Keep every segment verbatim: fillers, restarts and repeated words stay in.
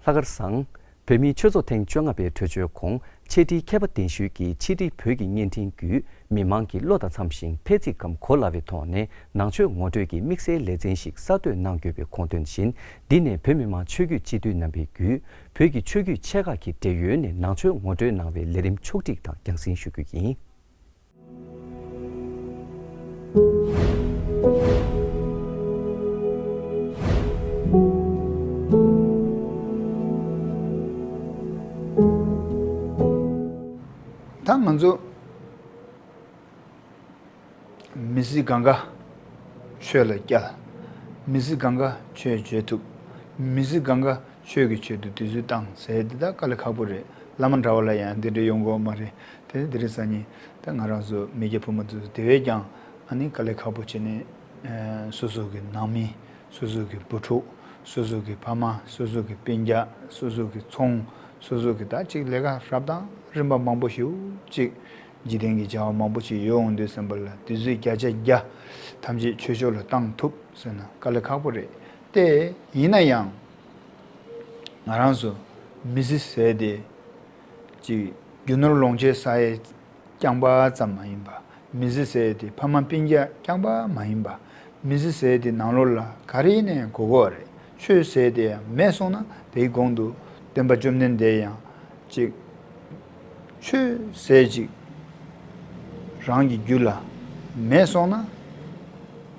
ལྷག་དཀར་བཟང་། བོད་མིའི་ཆོས་ཚོགས་ཐེངས་བཅོ་ལྔ་པའི་གྲོས་ཆོད་གོང་ཕྱེད་ཁྲིའི་མཁས་པ་གདན་ཞུས་ཀྱིས་ཕྱི་དྲིལ་བོད་ཀྱི་བརྙན་འཕྲིན་བརྒྱུད་མི་མང་གི་བློ་དང་འཚམ་ཞིང་ཕལ་ཚིག་གམ་གོ་སླ་བའི་ཐོག་ནས་ནང་ཆོས་ངོ་སྤྲོད་ཀྱི་དམིགས་བསལ་ལེ་ཚན་ཞིག་གསར་གཏོད་གནང་དགོས་པའི་དགོངས་དོན་བཞིན། འདི་ནས་བོད་མི་མང་ཆོས་བརྒྱུད་སྤྱི་འཐུས་རྣམ་པས་བརྒྱུད་བོད་ཀྱི་ཆོས་བརྒྱུད་ཆེ་ཁག་གི་འབྲེལ་ཡོད་ནས་ནང་ཆོས་ངོ་སྤྲོད་གནང་བའི་ལས་རིམ་ཕྱོགས་སྒྲིག་དང་རྒྱང་སྲིང་ཞུ་རྒྱུ་ཡིན། ད་ང་ཚོ་མི་ཚེ་གང་ག་ཆོས་ལ་བསྐྱལ། མི་ཚེ་གང་ག་ཆོས་བརྗོད་ཐུབ། མི་ཚེ་གང་ག་ཆོས་ཀྱི་ཆེད་དུ་དུས་ཚོད་བཏང་ཟེར་འདི་ད་དཀའ་ལས་ཁག་པོ་རེད། བླ་མ་འདྲ་བ་ལ་ཡང་འདི་འདྲ་ཡོང་གི་ཡོད་མ་རེད། དེ་ནི་དེ་རིང་སང་ཉིན་ད་ང་རང་ཚོ་མི་སྐྱ་ཕོ་མོ་ཚོ་དེ་བས་ཀྱང་ཨ་ནི་དཀའ་ལས་ཁག་པོ་བྱས་ནས་ཨ་སོ་སོ་གི་ནང་མི། སོ་སོ་གི་བུ་ཕྲུག་སོ་སོ་གི་ཕ་མ། སོ་སོ་གི་སྤུན་ཀྱག་སོ་སོ་གི་ཚོང་། སོ་སོ་གི་ད་ཅིག་ལས་ཀ་རབ་དང་རིམ་པ་མང་པོ་ཞིག་ཅིག་འཇིག་རྟེན་གྱི་བྱ་བ་མང་པོ་ཞིག་ཡོད་འོང་དུས་ཙམ་པ་ལ་དུས་ཚོད་བརྒྱ་ཆ་བརྒྱ་ཐམས་ཅད་ཆོས་ཕྱོགས་ལ་བཏང་ཐུབ་ཟེར་ན་དཀའ་ལས་ཁག་པོ་རེད། དེ་ཡིན་ན་ཡང་ང་རང་ཚོ་མི་ཚེ་ཟེར་དེ་ཅིག་རྒྱུ་ནོར་ལོངས་སྤྱོད་ཟ་ཡས་རྐྱང་པ་ཙམ་མ་ཡིན་པ། མི་ཚེ་ཟེར་དེ་ཕ་མ་སྤུན་ཀྱག་རྐྱང་པ་མ་ཡིན་པ། མི་ཚེ་ཟེར་དེ་ནང་ལོགས་ལ་ག་རེ་ཡིན་ནའི་དགོས་ཀྱི་ཡོད་རེད། ཆོས་ཟེར་དེ་ཡང་མེད་སོང་ན་དེའི་གོང་དུ་སྟོན་པ་བཅོམ་ལྡན་འདས་ཡང་ཅིག་ཆོས་ཟེར་ཅིག་རང་གི་རྒྱུད་ལ་མེད་སོང་ན་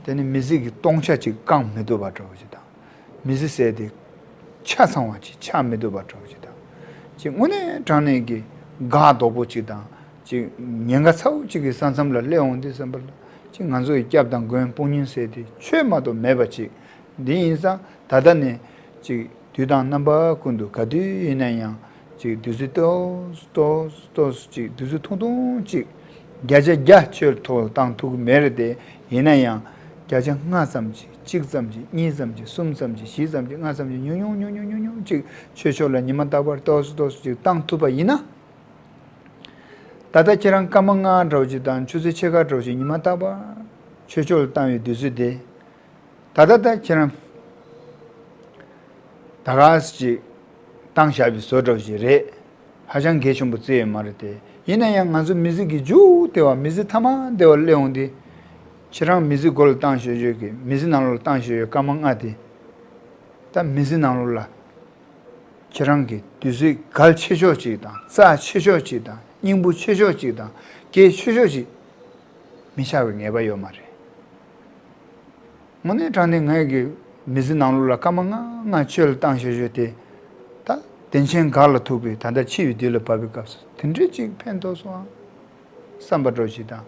དེ་ནི་མི་ཚེ་གི་སྟོང་ཆ་ཅིག་བསྐང་མི་ཐུབ་པ་འདྲ་བོ་ཞིག་དང་། མི་ཚེ་ཟེར་དེ་ཆ་ཚང་བ་ཅིག་ཆགས་མི་ཐུབ་པ་འདྲ་བོ་ཅིག་དང་། ཅིག་དངོས་གནས་དྲང་གནས་ཀྱི་འགག་རྡོག་པོ་ཅིག་དང་ཅིག་ཉེན་ཁ་ཚ་བོ་ཅིག་གི་ས་མཚམས་ལ་སླེབས་འོང་དུས་ཙམ་པ་ལ་ཅིག་ང་ཚོ་ཡི་སྐྱབས་དང་མགོན་དཔུང་གཉེན་ཟེར་དེ་ཆོས་མ་གཏོགས་མེད་པ་ཅིག་འདི་ཡིན་ཙང་ད་ལྟ་ནས་ཅིག་དུས་དང་རྣམ་པ་ཀུན་ཏུ་ག་དུས་ཡིན་ན་ཡང་། ཅིག་དུས་ཚོད་ཏོག་ཙམ་ཏོག་ཙམ་ཏོག་ཙམ་ཅིག་དུས་ཚོད་ཐུང་ཐུང་ཅིག་བརྒྱ་ཆ་བརྒྱ་ཆོས་ཐོག་བཏང་ཐུབ་ཀྱི་མེད་རེད་དེ། ཡིན་ན་ཡང་བརྒྱ་ཆ་ལྔ་ཙམ་ཅིག་གཅིག་ཙམ་ཅིག་གཉིས་ཙམ་ཅིག་གསུམ་ཙམ་ཅིག་བཞི་ཙམ་ཅིག་ལྔ་ཙམ་ཅིག་ཉུང་ཉུང་ཉུང་ཉུང་ཉུང་ཉུང་ཅིག་ཆོས་ཕྱོགས་ལ་ཉི་མ་རྟག་པར་ཏོག་ཙམ་ཏོག་ཙམ་ཅིག་བཏང་ཐུབ་པ་ཡིན་ན། ད་ལྟ་ཁྱེད་རང་སྐར་མ་ལྔ་འདྲ་བོ་ཅིག་དང་ཆུ་ཚོད་ཕྱེད་ཀ་འདྲ་བོ་ཅིག་ཉི་མ་རྟག་པར་ཆོས་ཕྱོགས་ལ་བཏང་བའི་དུས་ཚོད་དེ། ད་ལྟ་ད་ཁྱེད་རང་ད་ག་སེ་ཅིག་བཏང་བཞག་པའི་བཟོ་འདྲ་བོ་ཞིག་རེད། ཧ་ཅང་གལ་ཆེན་པོ་བརྩི་ཡོད་མ་རེད་དེ། ཡིན་ན་ཡང་ང་ཚོ་མི་ཚེ་གི་མཇུག་དེ་བ་མི་ཚེ་མཐའ་མ་དེ་བ་སླེབས་འོང་དུས། ཁྱེད་རང་མི་ཚེ་མགོ་ལ་བཏང་ཞོད་ཞོད་ཀྱི་མི་ཚེ་ནང་ལོགས་ལ་བཏང་ཞོད་ཞོད་སྐར་མ་ལྔ་དེ། ད་མི་ཚེ་ནང་ལོགས་ལ་ཁྱེད་རང་གི་དུས་ཚོད་གལ་ཆེ་ཤོས་ཅིག་དང་རྩ་ཆེ་ཤོས་ཅིག་དང་སྙིང་པོ་ཆེ་ཤོས་ཅིག་དང་གལ་ཆེ་ཤོས་ཅིག་མི་ཆགས་པའི་ངེས་པ་ཡོད་མ་རེད། དངོས་གནས་དྲང་གནས་ངས་ཀྱི་མི་ཚེ་ནང་ལོགས་ལ་སྐར་མ་ལྔ་ལྔ་ཆོས་ལ་བཏང་ཞོད་ཞོད་དེ། ད་དོན་ཆེན་འགག་ལ་ཐུག་པའི་ད་ལྟ་འཆི་བའི་དུས་ལ་བབ་པའི་སྐབས་སུ་དེ་འདྲའི་ཅིག་ཕན་ཐོགས་སོང་ཨ། བསམ་པ་འདྲ་ཞིག་དང་།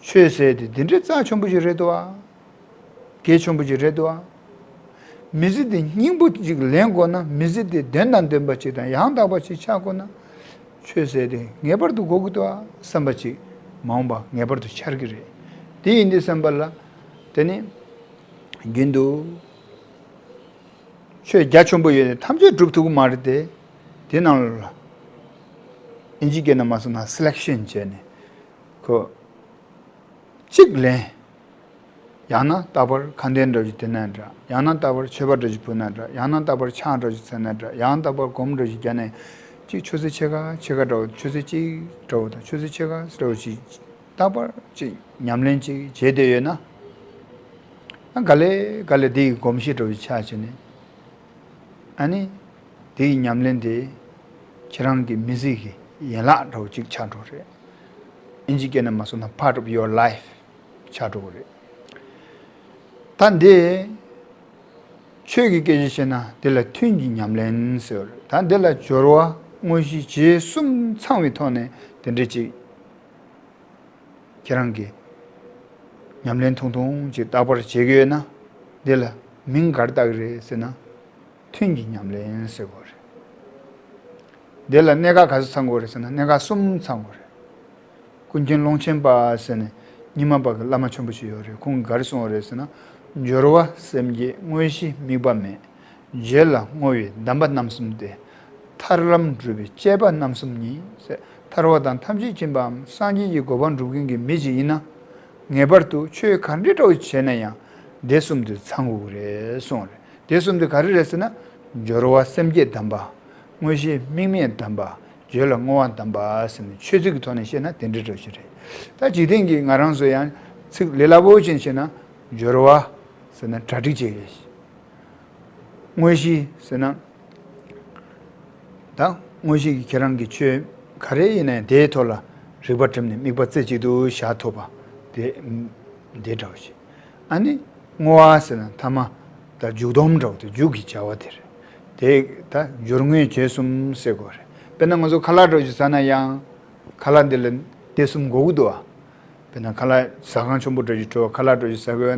ཆོས་ཟེར་དེ་དེ་འདྲའི་རྩ་ཆེན་པོ་ཞིག་རེད་འདུག་ཨ། གལ་ཆེན་པོ་ཞིག་རེད་འདུག་ཨ། མི་ཚེ་འདི་སྙིང་པོ་ཅིག་ལེན་དགོས་ན། མི་ཚེ་འདི་དོན་དང་ལྡན་པ་ཅིག་དང་ཡང་དག་པ་ཅིག་ཆགས་དགོས་ན། ཆོས་ཟེར་དེ་ངེས་པར་དུ་དགོས་ཀྱི་འདུག་ཨ་བསམ་པ་ཅིག་མ་འོངས་པ་ངེས་པར་དུ་འཆར་གྱི་རེད། དེ་ཡིན་དུས་བསམ་པ་ལ་དེ་ནི་རྒྱུན་དུ་ཆོས་རྒྱ་ཆེན་པོ་ཡོད་ནས་ཐམས་ཅད་སྒྲུབ་ཐུབ་ཀྱི་མ་རེད་དེ། དེ་ནང་ལ་ཨིན་ཇི་སྐད་ནང་མ་སོང་ན་སི་ལེག་ཤན་བྱས་ནས་ཁོ་གཅིག་ལེན། ཡང་ན་རྟག་པར་ཁ་འདོན་འདྲ་ཞིག་འདོན་ན་འདྲ། ཡང་ན་རྟག་པར་མཆོད་པ་འདྲ་ཞིག་ཕུལ་ན་འདྲ། ཡང་ན་རྟག་པར་ཕྱག་འདྲ་ཞིག་འཚལ་ན་འདྲ། ཡང་རྟག་པར་སྒོམ་འདྲ་ཞིག་བརྒྱབ་ནས་གཅིག་ཆུ་ཚོད་ཕྱེད་ཀ་ཕྱེད་ཀ་འདྲ་བོ། ཆུ་ཚོད་གཅིག་འདྲ་བོ་དང་ཆུ་ཚོད་ཕྱེད་ཀ་འདྲ་བོ་ཞིག་རྟག་པར་གཅིག་ཉམས་ལེན་གཅིག་བྱས་བསྡད་ཡོད་ན། ཨ་ག་ལེ་ག་ལེ་དེ་ཡི་གོམས་གཤིས་འདྲ་བོ་ཞིག་ཆགས་བྱས་ནས། ཨ་ནི་དེ་ཡི་ཉམས་ལེན་དེ་ཁྱེད་རང་གི་མི་ཚེ་གི་ཡན་ལག་འདྲ་བོ་གཅིག་ཆགས་འགྲོ་རེད། ཨིན་ཇི་སྐད་ནས་མ་སོང་ན་part of your life ཆགས་འགྲོ་གི་རེད། ད་འདི་ཆོས་ཀྱི་སྐད་ཆ་བཤད་ན་འདི་ལ་ཐུན་གྱི་ཉམས་ལེན་ཟེར་བ་རེད། ད་འདི་ལ་སྦྱོར་བ་དངོས་གཞི་རྗེས་གསུམ་ཚང་བའི་ཐོག་ནས་དེ་འདྲ་ཅིག་ཁྱེད་རང་གིས་ཉམས་ལེན་ཐུང་ཐུང་ཅིག་རྟག་པར་བྱེད་ཀྱི་ཡོད་ན། འདི་ལ་མིང་ག་རེ་བཏགས་ཀྱི་རེད་ཟེར་ན། ཐུན་གྱི་ཉམས་ལེན་ཟེར་དགོས་རེད། འདི་ལ་གནད་འགག་ག་ཚོད་ཚང་དགོས་རེད་ཟེར་ན་གནད་འགག་གསུམ་ཚང་དགོས་རེད། ཀུན་མཁྱེན་ཀློང་ཆེན་པ་ཟེར་ནས་རྙིང་མ་པ་གི་བླ་མ་ཆེན་པོ་ཞིག་ཡོད་རེད། ཁོང་གིས་ག་རེ་གསུངས་པ་རེད་ཟེར་ན། སྦྱོར་བ་སེམས་བསྐྱེད་དངོས་གཞི་དམིགས་པ་མེད། རྗེས་ལ་བསྔོ་བའི་གདམས་པ་རྣམ་གསུམ་སྟེ། ཐར་ལམ་སྒྲུབ་པའི་དཔྱད་པ་རྣམ་གསུམ་ཉིད་ཟེར། ཐར་བ་དང་ཐམས་ཅད་མཁྱེན་པའམ་སངས་རྒྱས་ཀྱི་གོ་འཕང་སྒྲུབ་མཁན་གྱི་མི་ཞིག་ཡིན་ན། ངེས་པར་དུ་ཆོས་ག་འདྲའི་འདྲ་བོ་བྱས་ན་ཡང་དེ་གསུམ་དེ་ཚང་དགོས་ཀྱི་རེད་གསུངས་རེད། དེ་གསུམ་དེ་ག་རེ་རེད་ཟེར་ན། སྦྱོར་བ་སེམས་བསྐྱེད་དམ་པ། དངོས་གཞི་དམིགས་མེད་དམ་པ། བརྗོད་ལ་བསྔོ་བ་དམ་པ་ཟེར་ནས་ཆོས་ཚིག་གི་ཐོག་ནས་བཤད་ན་དེ་འདྲ་འདྲ་ཞིག་རེད། ད་འཇིག་རྟེན་གྱི་ང་རང་ཚོ་ཡང་ཚིག་ལས་སླ་པོ་ཅན་བཤད་ན་སྦྱོར་བ་ཟེར་ན་གྲ་སྒྲིག་བྱེད་ཡས། དངོས་གཞི་ཟེར་ན། ད་དངོས་གཞི་གི་ཁྱེད་རང་གི་ཆོས་ག་རེ་ཡིན་ནའི་དེའི་ཐོག་ལ་རིག་པ་བསྒྲིམས་ནས་དམིགས་པ་རྩེ་གཅིག་ཏུ་བཞག་ཐུབ་པ་དེ་དེ་འདྲ་བ་ཞིག་ཨ་ནི་བསྔོ་བ་ཟེར་ན་ཐ་མ་ད་མཇུག་སྡོམ་འདྲ་བོ་དེ་མཇུག་གི་བྱ་བ་དེ་རེད། དེ་ད་སྦྱོར་དངོས་རྗེས་གསུམ་ཟེར་དགོས་རེད། དཔེར་ན་ང་ཚོ་ཁ་ལག་འདྲ་བོ་ཞིག་ཟ་ན་ཡང་ཁ་ལག་འདི་ལ་དེ་གསུམ་དགོས་ཀྱི་འདུག་ཨ། དཔེར་ན་ཁ་ལག་ཟ་ཁང་ཆེན་པོ་འདྲ་ཞིག་འགྲོ། ཁ་ལག་འདྲ་ཞིག་ཟ་དགོས་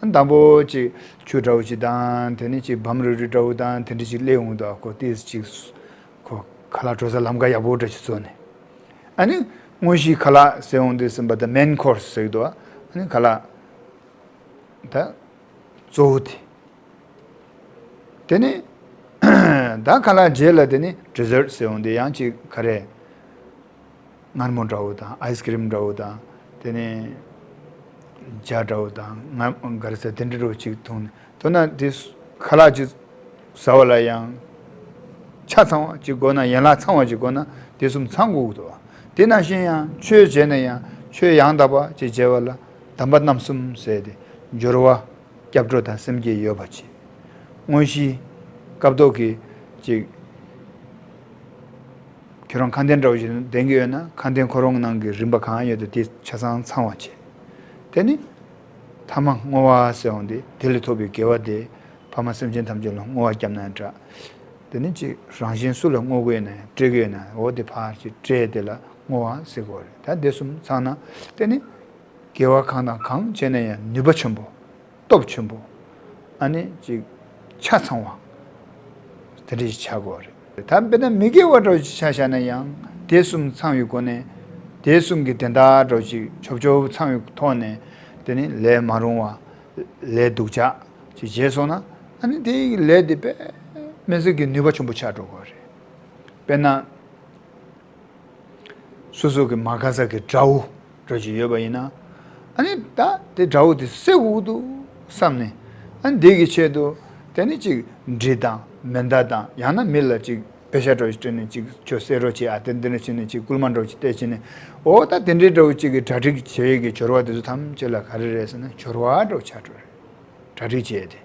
ན་དང་པོ་ཅིག་ཆུ་འདྲ་བོ་ཞིག་དང་དེ་ནས་ཅིག་བམ་རིལ་རིལ་འདྲ་བོ་དང་དེ་འདྲ་ཞིག་སླེབས་འོང་དུས་ཁོ་ཏོག་ཙམ་ཅིག་ཁོ་ཁ་ལག་འགྲོ་ས་ལམ་ཁ་ཡག་པོ་འདྲ་ཞིག་བཟོས་ནས། ཨ་ནི་དངོས་གཞིའི་ཁ་ལག་ཟེར་འོང་དུས་ཙམ་པ་ད་མེན་ཁོར་སི་ཟེར་གྱི་འདུག་ཨ་ནི་ཁ་ལག་ད་གཙོ་བོ་དེ། དེ་ནས་ད་ཁ་ལག་རྗེས་ལ་དེ་ནས་ཌི་ཟར་ཊི་ཟེར་འོང་དུས་ཡང་ཅིག་ག་རེ། མངར་མོ་འདྲ་བོ་དང་ཨའི་སི་ཀི་རིམ་འདྲ་བོ་དང་དེ་ནས་ཇ་འདྲ་བོ་དང་ང་ག་རེ་ཟེར་དེ་འདྲ་འདྲ་བོ་ཅིག་འཐུང་ནས་མདོར་ན་དེ་ཁ་ལག་ཅིག་ཟ་བ་ལ་ཡང་ཆ་ཚང་བ་ཅིག་དགོས་ན། ཡན་ལག་ཚང་བ་ཅིག་དགོས་ན་དེ་གསུམ་ཚང་དགོས་ཀྱི་འདུག་དེ་ནང་བཞིན་ཡང་ཆོས་བྱས་ན་ཡང་ཆོས་ཡང་དག་པ་ཅིག་བྱས་པ་ལ་གདམས་པ་རྣམ་གསུམ་ཟེར་ཏེ་སྦྱོར་བ། སྐྱབས་འགྲོ་དང་སེམས་བསྐྱེད་ཡོད་པ་བྱེད། དངོས་གཞི། སྐབས་ཐོག་གི་ཅིག་ཁྱོད་རང་ཁ་འདོན་འདྲ་བོ་ཞིག་འདོན་གྱི་ཡོད་ན་ཁ་འདོན་ཁོ་རང་ནང་གི་རིམ་པ་གང་ཡོད་དེ་དེ་ཆ་ཚང་ཚང་བ་བྱེད། དེ་ནི། ཐ་མ་བསྔོ་བ་ཟེར་འོང་དེ་དེ་ལས་ཐོབ་པའི་དགེ་བ་དེ་ཕ་མ་སེམས་ཅན་ཐམས་ཅད་ལ་བསྔོ་བ་བརྒྱབ་ན་ཡང་འདྲ། དེ་ནི་ཅིག་རང་གཞན་སུ་ལ་བསྔོ་དགོས་ན་ཡང་སྤྲད་ཀྱི་ཡོད་ན་འོ་དེ་ཕར་ཅིག་སྤྲད་དེ་ལ་བསྔོ་བ་ཟེར་དགོས་རེད། ད་དེ་གསུམ་ཚང་ན་དེ་ནི། དགེ་བ་གང་དང་གང་བྱས་ན་ཡང་ནུས་པ་ཆེན་པོ། སྟོབས་ཆེན་པོ། ཨ་ནི་ཅིག་ཆ་ཚང་བ། དེ་འདྲ་ཞིག་ཆགས་དགོས་རེད། ད་དཔེར་ན་མི་དགེ་བ་འདྲ་ཞིག་ཆ་བཞག་ན་ཡང་དེ་གསུམ་ཚང་བའི་སྒོ་ནས། དེ་གསུམ་གྱི་དོན་དག་འདྲ་ཞིག་ཆོབ་ཆོབ་ཚང་བའི་ཐོག་ནས། དེ་ནི་ལས་མ་རུང་བ། ལས་སྡུག་ཅག་ཅིག་བྱས་སོང་ན། ཨ་ནི་དེའི་ལས་དེ་དཔེ་མི་སྲིད་ཀྱི་ནུས་པ་ཆེན་པོ་ཆགས་འགྲོ་དགོས་རེད། དཔེར་ན། སོ་སོ་གི་མ་དགའ་ས་གི་དགྲ་བོ་འདྲ་ཞིག་ཡོད་པ་ཡིན་ན། ཨ་ནི་ད་དེ་དགྲ་བོ་དེ་བསད་དགོས་འདུག་བསམ་ནས། ཨ་ནི་དེ་གི་ཆེད་དུ་དེ་ནི་ཅིག་གྲི་དང་མེ་མདའ་དང་ཡང་ན་མི་ལ་ཅིག་པེ་ཤ་འདྲ་ཞིག་སྤྲད་ནས་ཅིག་ཁྱོད་བསད་རོགས་བྱེད་ཨ། དེ་འདི་འདྲ་བྱས་ནས་ཅིག་སྐུལ་མ་འདྲ་ཞིག་སྤྲད་བྱས་ནས། འོ་ད་དེ་འདྲའི་འདྲ་བོ་ཅིག་གི་གྲ་སྒྲིག་བྱེད་ཡས་ཀྱི་སྦྱོར་བ་དེ་ཚོ་ཐམས་ཅད་ལ་ག་རེ་རེད་ཟེར་ན་སྦྱོར་བ་འདྲ་བོ་ཆགས་འགྲོ་རེད། གྲ་སྒྲིག་བྱས་ཏེ།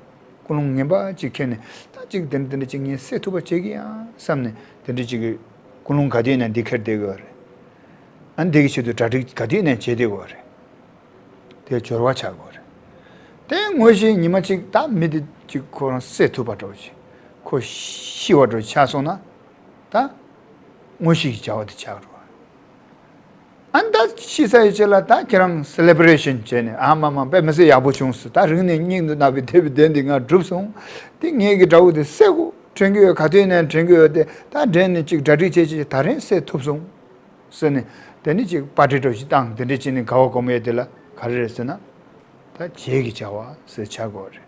ཀུན་སློང་ངན་པ་ཅིག་འཁྱེར་ནས་ད་ཅིག་དེ་འདྲ་དེ་འདྲ་ཅིག་ངས་སེལ་ཐུབ་པ་བྱེད་ཀྱི་ཡ་བསམ་ནས་དེ་འདྲ་ཅིག་གི་ཀུན་སློང་ག་དུས་ཡིན་ན་འདི་འཁྱེར་བསྡད་དགོས་རེད། ཨ་ནི་འདི་གི་ཆེད་དུ་གྲ་སྒྲིག་ག་དུས་ཡིན་ན་བྱེད་བསྡད་དགོས་རེད། དེ་སྦྱོར་བ་ཆགས་དགོས་རེད། དེ་དངོས་གཞི་ཉི་མ་གཅིག་ད་མི་དེ་ཅིག་ཁོ་རང་སེལ་ཐུབ་པ་འདྲ་བོ་ཅིག་ཁོ་ཤི་བ་འདྲ་བོ་ཆགས་སོང་ན། ད་དངོས་གཞི་གི་བྱ་བ་དེ་ཆགས་འགྲོ་བ་རེད། ཨ་ནི་ད་ཤི་ཚར་ཡི་ཆེད་ལ་ད་ཁྱེད་རང་སེ་ལེ་བྷ་རེ་ཤན་བྱས་ནས་ཨ་མ་མ་དཔེ་མི་སྲིད་ཡག་པོ་བྱུང་སོང་། ད་རིང་ནས་སྙིང་དུ་བརྣག་པའི་འདོད་པའི་དོན་འདི་ང་འགྲུབ་སོང་། དེ་ངེད་ཀྱི་དགྲ་བོ་དེ་བསད་དགོས། དྲན་གྱི་ཡོད། ག་དུས་ནས་དྲན་གྱི་ཡོད། དེ་ད་དྲན་ནས་ཅིག་གྲ་སྒྲིག་བྱས་བྱས་ད་རིང་བསད་ཐུབ་སོང་ཟེར་ནས་དེ་ནས་ཅིག་པར་ཊི་འདྲ་ཞིག་བཏང་། དེ་འདྲ་བྱས་ནས་དགའ་བ་སྒོམ་ཡས་དེ་ལ་ག་རེ་རེད་ཟེར་ན། ད་རྗེས་ཀྱི་བྱ་བ་ཟེར་བྱ་དགོས་རེད།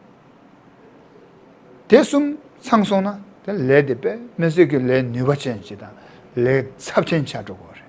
དེ་གསུམ་ཚང་སོང་ན་དེ་ལས་དེ་དཔེ་མི་སྲིད་ཀྱི་ལས་ནུས་པ་ཅན་ཞིག་དང་ལས་ཚབས་ཆེན་ཆགས་འགྲོ་གི་རེད།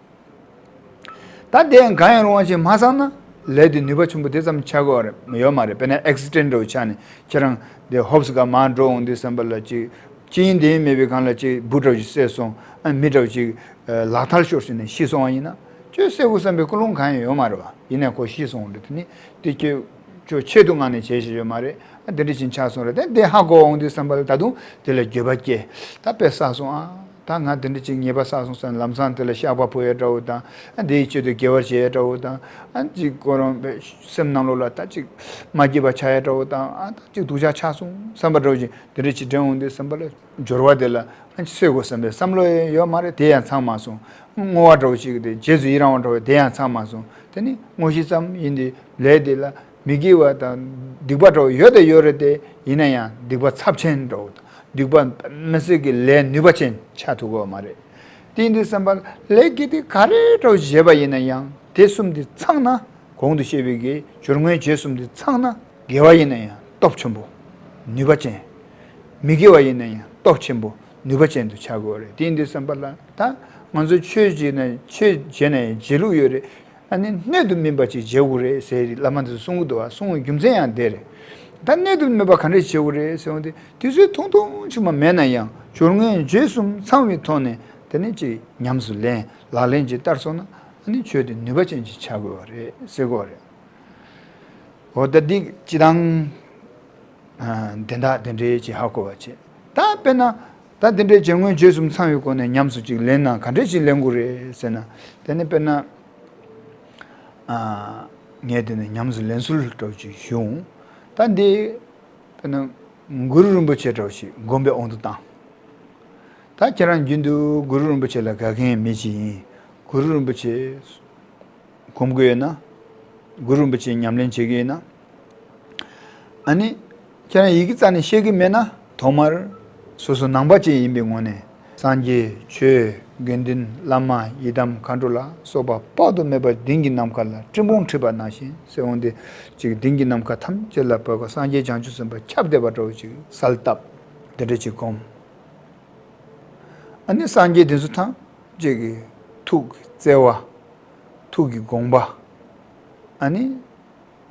ད་དེ་གང་ཡང་རུང་བ་ཞིག་མ་ཚང་ན་ལས་དེ་ནུས་པ་ཆེན་པོ་དེ་ཙམ་ཆགས་ཀྱི་ཡོད་མ་རེད། དཔེར་ན་ཨེག་སི་ཌེན་ཊི་འདྲ་བོ་ཆགས་ནས་ཁྱེད་རང་དེ་ཧོབ་སི་ཀ་མར་འགྲོ་འོང་དུས་ཙམ་པ་ལ་ཅིག་ཅི་ཡིན་དེ་ཡིན་མེད་པའི་སྒང་ལ་ཅིག་འབུ་འདྲ་བོ་ཞིག་བསད་སོང་། ཨ་མི་འདྲ་བོ་ཅིག་ལག་ཐལ་ཤོར་ཟིན་ནས་ཤི་སོང་བ་ཡིན་ན་ཁྱོད་བསད་དགོས་བསམ་པའི་ཀུན་སློང་གང་ཡང་ཡོད་མ་རེད་བ། ཡིན་ནའི་ཁོ་ཤི་སོང་རེད། དེ་ནི་དེ་ཁྱོད་ཁྱོད་ཆེད་དུ་མངགས་ནས་བྱས་ཤིག་ཡོད་མ་རེད། ཨ་དེ་འདྲ་ཞིག་ཆགས་སོང་རེད། དེ་དེ་ཧ་གོ་འོང་དུས་ཙམ་པ་ལ་ད་དུང་དེ་ལ་འགྱོད་པ་སྐྱེ། ད་དཔེ་བསགས་སོང་ཨ། ད་ང་དེ་འདྲ་ཅིག་ཉེས་པ་བསགས་སོང་ཟེར་ནས་ལམ་སང་དེ་ལ་བཤགས་པ་ཕུལ་ཡས་འདྲ་བོ་དང་། ཨ་དེའི་ཆེད་དུ་དགེ་བ་བྱེད་ཡས་འདྲ་བོ་དང་། ཨ་ཅིག་ཁོ་རང་པའི་སེམས་ནང་ལོགས་ལ་ད་ཅིག་མ་སྐྱིད་པ་ཆགས་ཡས་འདྲ་བོ་དང་། ཨ་ད་ཅིག་སྡུག་ཅག་ཆགས་སོང་བསམ་པ་འདྲ་བོ་ཅིག་དེ་འདྲ་ཅིག་དྲན་འོང་དུས་ཙམ་པ་ལ་སྦྱོར་བ་དེ་ལ་ཨ་ཅིག་གསོད་དགོས་བསམ་པའི་བསམ་བློ་ཡང་ཡོད་མ་རེད། དེ་ཡང་ཚང་མ་སོང་། བསྔོ་བ་འདྲ་བོ་ཞིག་དེ་རྗེས་སུ་ཡི་རང་བ་འདྲ་བོ་དེ་ཡང་ཚང་མ་སོང་། དེ་ནི་དངོས་གཞི་ཙམ་ཡིན་དུས་ལས་དེ་ལ་མི་དགེ་བ་དང་སྡིག་པ་འདྲ་བོ་ཡོད་དང་ཡོད་རེད་དེ། ཡིན་ན་ཡང་སྡིག་པ་ཚབས་ཆེན་འདྲ་བོ་དང་སྡིག་པ་མི་སྲིད་ཀྱི་ལས་ནུས་པ་ཅན་ཆགས་ཐུབ་ཀྱི་ཡོད་མ་རེད། དེ་ཡིན་དུས་ཙམ་པ་ལས་དགེ་སྡིག་ག་རེ་འདྲ་བོ་བྱས་པ་ཡིན་ན་ཡང་དེ་གསུམ་དེ་ཚང་ན། གོང་དུ་བཤད་པའི་གི་སྦྱོར་དངོས་རྗེས་གསུམ་དེ་ཚང་ན། དགེ་བ་ཡིན་ན་ཡང་སྟོབས་ཆེན་པོ་ནུས་པ་ཅན། མི་དགེ་བ་ཡིན་ན་ཡང་སྟོབས་ཆེན་པོ་ནུས་པ་ཅན་དུ་ཆགས་དགོས་རེད། དེ་ཡིན་དུས་ཙམ་པ་ལ་ད་ང་ཚོ་ཆོས་བྱས་ན་ཆོས་བྱས་ན་ཡང་བྱེད་ལུགས་ཡོད་རེད། ཨ་ནི་སྣོད་དུ་སྨིན་པ་ཅིག་བྱེད་དགོས་རེད་ཟེར་བླ་མ་དེ་ཚོ་གསུང་གི་འདུག་བ། གསུང་བའི་རྒྱུ་མཚན་ཡང་དེ་རེད། ད་གནད་དུ་སྨིན་པ་ག་འདྲས་བྱེད་དགོས་རེད་ཟེར་བ་དེ། དུས་ཚོད་ཐུང་ཐུང་ཅིག་མ་མེད་ན་ཡང་སྦྱོར་དངོས་བརྗོད་གསུམ་ཚང་བའི་ཐོག་ནས་དེ་ནས་ཅིག་ཉམས་སུ་ལེན། ལག་ལེན་ཅིག་བསྟར་སོང་ན་ཨ་ནི་ཆོས་དེ་ནུས་པ་ཅན་ཅིག་ཆགས་དགོས་པ་རེད་ཟེར་དགོས་པ་རེད། འོ་ད་འདི་སྤྱི་བཏང་། ཨ། དེ་འདྲ་དེ་འདྲའི་ཅིག་ཧ་གོ་བ་བྱེད། ད་དཔེར་ན། ད་དེ་འདྲའི་སྦྱོར་དངོས་བརྗོད་གསུམ་ཚང་བའི་སྒོ་ནས་ཉམས་སུ་ཅིག་ལེན་ན་ག་འདྲས་ཅིག་ལེན་དགོས་རེད་ཟེར་ན། དེ་ནི་དཔེར་ན། ཨ། ངས་དེ་ནས་ཉམས་སུ་ལེན་ཚུལ་འདྲ་བོ་ཅིག་ཞུ་འོང་། ད་འདི། དཔེར་ན། གུ་རུ་རིན་པོ་ཆེ་འདྲ་བོ་ཞིག་དགོན་པའི་དབང་དུ་བཏང་། ད་ཁྱེད་རང་རྒྱུན་དུ་གུ་རུ་རིན་པོ་ཆེ་ལ་དགའ་མཁན་མི་ཅིག་ཡིན། གུ་རུ་རིན་པོ་ཆེ་སྒོམ་གྱི་ཡོད་ན། གུ་རུ་རིན་པོ་ཆེ་ཉམས་ལེན་བྱེད་ཀྱི་ཡོད་ན། ཨ་ནི། ཁྱེད་རང་ཡི་གེ་རྩ་ནས་ཤེས་ཀྱི་མེད་ན་ཐོག་མར། སོ་སོ་ནང་པ་ཅིག་ཡིན་པའི་ངོས་ནས། སངས་རྒྱས་ཆོས་དགེ་འདུན་བླ་མ་ཡི་དམ་མཁའ་འགྲོ་ལ་སོགས་པ་དཔག་ཏུ་མེད་པ་མདུན་གྱི་ནམ་མཁའ་ལ་སྤྲིན་ཕུང་འཁྲིགས་པ་ནང་བཞིན་ཟེར་འོང་དེ། ཅིག་མདུན་གྱི་ནམ་མཁའ་ཐམས་ཅད་ལ་བབས་པ་སངས་རྒྱས་བྱང་ཆུབ་སེམས་དཔའ་ཁྱབ་བརྡལ་བ་འདྲ་བོ་ཅིག་གསལ་བཏབ། དེ་འདྲ་ཅིག་སྒོམ། ཨ་ནི་སངས་རྒྱས་དེ་ཚོ་ཐམས་ཅད་ཀྱི་ཐུགས་ཀྱི་བརྩེ་བ། ཐུགས་ཀྱི་དགོངས་པ། ཨ་ནི།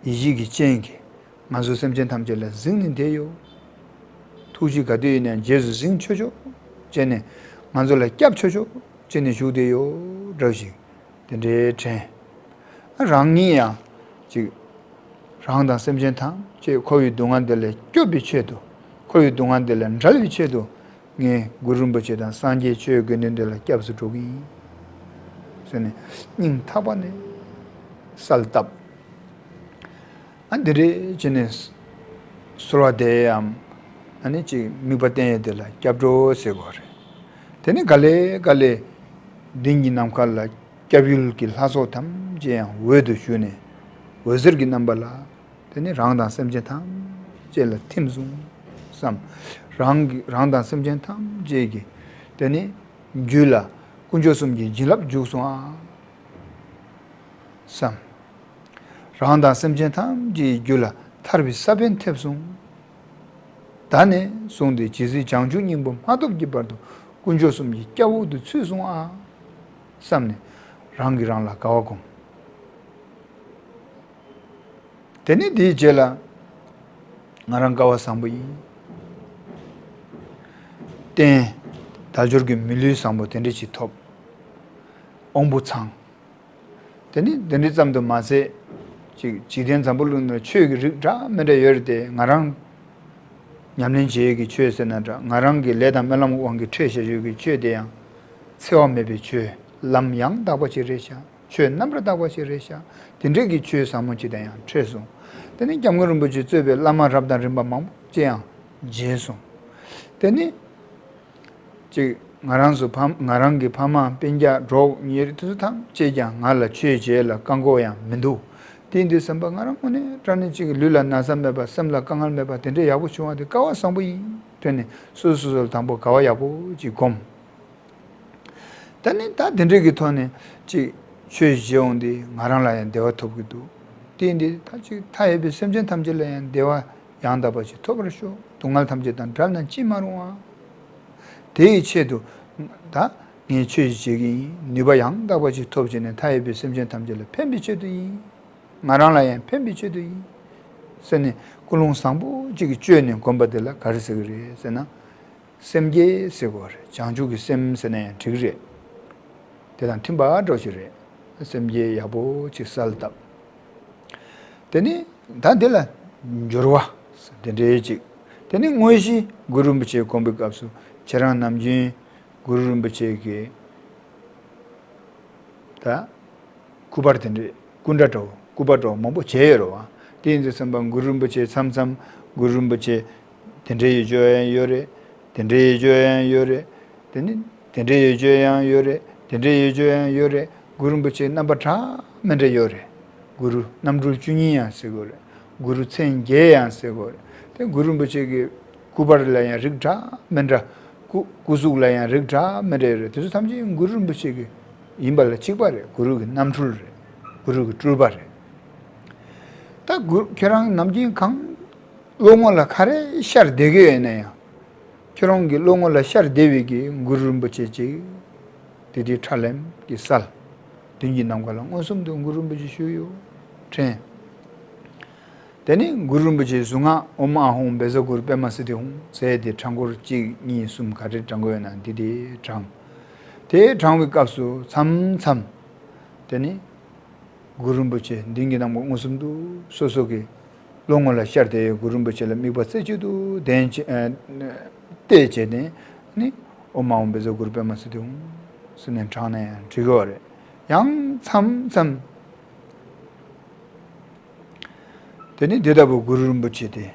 ཡེ་ཤེས་ཀྱི་སྤྱན་གྱིས་ང་ཚོ་སེམས་ཅན་ཐམས་ཅད་ལ་གཟིགས་ནས་བསྡད་ཡོད། ཐུགས་རྗེ་ག་དུས་ཡིན་ནའང་རྗེས་སུ་གཟིགས་ཆོག་ཆོག་བྱས་ནས། ང་ཚོ་ལ་སྐྱབས་ཆོག་ཆོག་བྱས་ནས་བཞུགས་བསྡད་ཡོད་འདྲ་ཞིག་དེ་འདྲའི་དྲན། རང་ཉིད་ཡང་ཅིག་རང་དང་སེམས་ཅན་ཐམས་ཅད་འཁོར་བའི་སྡུག་བསྔལ་འདི་ལས་སྐྱོབ་པའི་ཆེད་དུ། འཁོར་བའི་སྡུག་བསྔལ་འདི་ལས་བསྒྲལ་བའི་ཆེད་དུ། ངས་གུ་རུ་རིན་པོ་ཆེ་དང་སངས་རྒྱས་ཆོས་དགེ་འདུན་འདི་ལ་སྐྱབས་སུ་འགྲོ་གི་ཡིན་ཟེར་ནས་སྙིང་ཐག་པ་ནས་གསལ་བཏབ། ཨ། འདི་རེད་བྱས་ནས་གསོལ་བ་འདེབས་ཡས་ཨ་ནི་ཅིག་དམིགས་པ་བསྟན་ཡས་དེ་ལ་སྐྱབས་འགྲོ་ཟེར་དགོས་རེད། དེ་ནས་ག་ལེ་ག་ལེ་མདུན་གྱི་ནམ་མཁའ་ལ་སྐྱབས་ཡུལ་གྱི་ལྷ་ཚོགས་ཐམས་ཅད་ཡང་འོད་དུ་ཞུ་ནས་འོད་ཟེར་གྱི་རྣམ་པ་ལ། དེ་ནི་རང་དང་སེམས་ཅན་ཐམས་ཅད་ལ་ཐིམ་སོང་བསམ། རང་གི་རང་དང་སེམས་ཅན་ཐམས་ཅད་ཀྱི་དེ་ནི་རྒྱུད་ལ་དཀོན་མཆོག་གསུམ་གྱི་བྱིན་རླབས་འཇུག་སོང་ཨ་བསམ། རང་དང་སེམས་ཅན་ཐམས་ཅད་ཀྱི་རྒྱུད་ལ་ཐར་པའི་ས་བོན་ཐེབས་སོང་། ད་ནས་བཟུང་སྟེ་ཇི་སྲིད་བྱང་ཆུབ་སྙིང་པོ་མ་ཐོབ་ཀྱི་བར་དུ་དཀོན་མཆོག་གསུམ་གྱི་སྐྱབས་འོག་ཏུ་ཚུད་སོང་ཨ་བསམ་ནས་རང་གིས་རང་ལ་དགའ་བ་སྒོམ། དེ་ནས་དེའི་རྗེས་ལ་ང་རང་སྐལ་བ་བཟང་པོ་ཡིན། རྟེན། དལ་འབྱོར་གྱི་མི་ལུས་བཟང་པོ་དེ་འདྲ་ཞིག་ཐོབ། དབང་པོ་ཚང་། དེ་ནི་དེ་འདྲ་ཙམ་དུ་མ་ཟད། ཅིག་འཇིག་རྟེན་འཛམ་བུ་གླིང་ན་ཆོས་ཀྱི་རིགས་འདྲ་མི་འདྲ་ཡོད་རེད་དེ། ང་རང་ཉམས་ལེན་བྱེད་ཡས་ཀྱི་ཆོས་ཟེར་ན་འདྲ། ང་རང་གི་ལས་དང་སྨོན་ལམ་དབང་གིས་འཕྲད་བཞག་ཡོད་ཀྱི་ཆོས་དེ་ཡང་། འཚེ་བ་མེད་པའི་ཆོས། ལམ་ཡང་དག་པ་ཅིག་རེད་ཤག་ཆོས་རྣམ་པར་དག་པ་ཞིག་རེད་ཤག་དེ་འདྲས་ཀྱི་ཆོས་ཟབ་མོ་ཅིག་དང་ཡང་འཕྲད་སོང་། དེ་ནས་སྐྱབས་མགོན་རིན་པོ་ཆེ་གཙོས་པའི་བླ་མ་རབ་དང་རིམ་པ་མང་པོ་ཅིག་ཡང་མཇལ་སོང་། དེ་ནས་ཅིག་ང་རང་ཚོ་ཕ། ང་རང་གི་ཕ་མ་སྤུན་ཀྱག་གྲོགས་ཉེ་རིང་དེ་ཚོ་ཐམས་ཅད་ཀྱང་ང་ལ་ཆོས་བྱེད་ལ་བཀག་འགོག་ཡང་མི་འདུག་དེ་ཡིན་དུས་ཙམ་པ་ང་རང་དངོས་གནས་དྲང་གནས་ཅིག་ལུས་ལ་ན་ཚ་མེད་པ། སེམས་ལ་དཀའ་ངལ་མེད་པ། དེ་འདྲས་ཡག་པོ་བྱུང་བ་དེ་སྐལ་བ་བཟང་པོ་ཡིན་དྲན་ནས། སོ་སོ་སོ་ལ་དང་པོ་དགའ་བ་ཡག་པོ་ཅིག་སྒོམ། ད་ནི་ད་དེ་འདྲའི་གི་ཐོག་ནས་ཅིག་ཆོས་བྱེད་འོང་དུས་ང་རང་ལ་ཡང་བདེ་བ་ཐོབ་ཀྱི་འདུག་དེ་འདི་ད་ཅིག་མཐའ་ཡས་པའི་སེམས་ཅན་ཐམས་ཅད་ལ་ཡང་བདེ་བ་ཡང་དག་པ་ཞིག་ཐོབ་པར་ཤོག་སྡུག་བསྔལ་ཐམས་ཅད་དང་བྲལ་ན་ཅི་མ་རུང་བ། དེ་ཡི་ཆེད་དུ་ད་ངས་ཆོས་ཞིག་བྱེད་ཀྱི་ཡིན། ནུས་པ་ཡང་དག་པ་ཞིག་ཐོབ་བྱས་ནས་མཐའ་ཡས་པའི་སེམས་ཅན་ཐམས་ཅད་ལ་ཕན་པའི་ཆེད་དུ་ཡིན། ང་རང་ལ་ཡང་ཕན་པའི་ཆེད་དུ་ཡིན་ཟེར་ནས་ཀུན་སློང་བཟང་པོ་ཅིག་གི་བཅོས་ནས་སྒོམ་པ་དེ་ལ་ག་རེ་ཟེར་གི་རེད་ཟེར་ན། སེམས་བསྐྱེད་ཟེར་དགོས་རེད། བྱང་ཆུབ་ཀྱི་སེམས་ཟེར་ན་ཡང་འགྲིག་རེད། དེ་དང་མཐུན་པ་འདྲ་ཞིག་རེད། སེམས་བསྐྱེད་ཡག་པོ་ཅིག་གསལ་བཏབ། དེ་ནས་ད་འདི་ལ་སྦྱོར་བ་དེ་འདྲའི་ཅིག་དེ་ནས་དངོས་གཞི་གུ་རུ་རིན་པོ་ཆེ་སྒོམ་པའི་སྐབས་སུ་ཁྱེད་རང་ནམ་རྒྱུན་གུ་རུ་རིན་པོ་ཆེ་གི་ད། སྐུ་པར་དེ་འདྲའི་སྐུ་འདྲ་འདྲ་བོ་སྐུ་པར་འདྲ་བོ་མང་པོ་མཇལ་ཡོད་རེད་བ། དེ་ཡིན་དུས་ཙམ་པ་གུ་རུ་རིན་པོ་ཆེ་མཚམས་མཚམས་གུ་རུ་རིན་པོ་ཆེ་དེ་འདྲའི་ཡོད་ཅོག་ཡང་ཡོད་རེད། དེ་འདྲའི་ཡོད་ཅོག་ཡང་ཡོད་རེད། དེ་ནི་དེ་འདྲའི་ཡོད་ཅོག་ཡང་ཡོད་རེད། དེ་འདྲའི་ཡོད་ཅོག་ཡང་ཡོད་རེད། གུ་རུ་རིན་པོ་ཆེ་རྣམ་པ་འདྲ་མི་འདྲ་ཡོད་རེད། གུ་རུ་རྣམ་འཕྲུལ་བཅུ་གཉིས་ཡང་ཟེར་དགོས་རེད། གུ་རུ་མཚན་བརྒྱད་ཡང་ཟེར་དགོས་རེད། དེ་གུ་རུ་རིན་པོ་ཆེ་གི་སྐུ་པར་ལ་ཡང་རིགས་འདྲ་མི་འདྲ། སྐུ་སྐུ་གཟུགས་ལ་ཡང་རིགས་འདྲ་མི་འདྲ་ཡོད་རེད། དེ་ཚོ་ཐམས་ཅད་གུ་རུ་རིན་པོ་ཆེ་གི་ཡིན་པ་ལ་གཅིག་པ་རེད། གུ་རུ་གི་རྣམ་འཕྲུལ་རེད། གུ་རུ་གི་སྤྲུལ་པ་རེད། ད་གུ་ཁྱེད་རང་ནམ་རྒྱུན་གང་བློ་ངོ་ལ་ག་རེ་ཤར་བསྡད་ཀྱི་ཡོད་ན་ཡང་། ཁྱེད་རང་གི་བློ་ངོ་ལ་ཤར་བསྡད་པའི་གི་གུ་རུ་རིན་པོ་ཆེ་ཅིག་དེ་དེའི་ཁྲ་ལེམ་གྱི་གསལ། མདུན་གྱི་ནམ་མཁའ་ལ་མངོན་སུམ་དུ་གུ་རུ་རིན་པོ་ཆེ་བཞུགས་ཡོད་དྲན། དེ་ནས་གུ་རུ་རིན་པོ་ཆེའི་གཟུངས་སྔགས་ཨོཾ་ཨཱཿཧཱུྃ་བཛྲ་གུ་རུ་པདྨ་སིདྡྷི་ཧཱུྃ་ཟེར་དེ་གྲངས་འཁོར་གཅིག་གཉིས་གསུམ་ག་རེ་བགྲང་དགོས་ན་འདི་དེ་བགྲང་། དེ་བགྲང་བའི་སྐབས་སུ་མཚམས་མཚམས་དེ་ནས་གུ་རུ་རིན་པོ་ཆེ་མདུན་གྱི་ནམ་མཁའ་མངོན་སུམ་དུ་སོ་སོ་གི་བློ་ངོ་ལ་ཤར་ཏེ་གུ་རུ་རིན་པོ་ཆེ་ལ་དམིགས་པ་རྩེ་གཅིག་ཏུ་ལྡན་བྱས་ཨ་གཏད་བྱས་ནས་ནི་ཨོཾ་ཨཱཿཧཱུྃ་བཛྲ་གུ་རུ་པདྨ་སིདྡྷི་ཧཱུྃ་ཟེར་ནས་བགྲངས་ནས་ཡང་འགྲིག་གི་རེད། ཡང་མཚམས་མཚམས་དེ་ནི་དེ་ལྟ་བུ་གུ་རུ་རིན་པོ་ཆེ་དེ།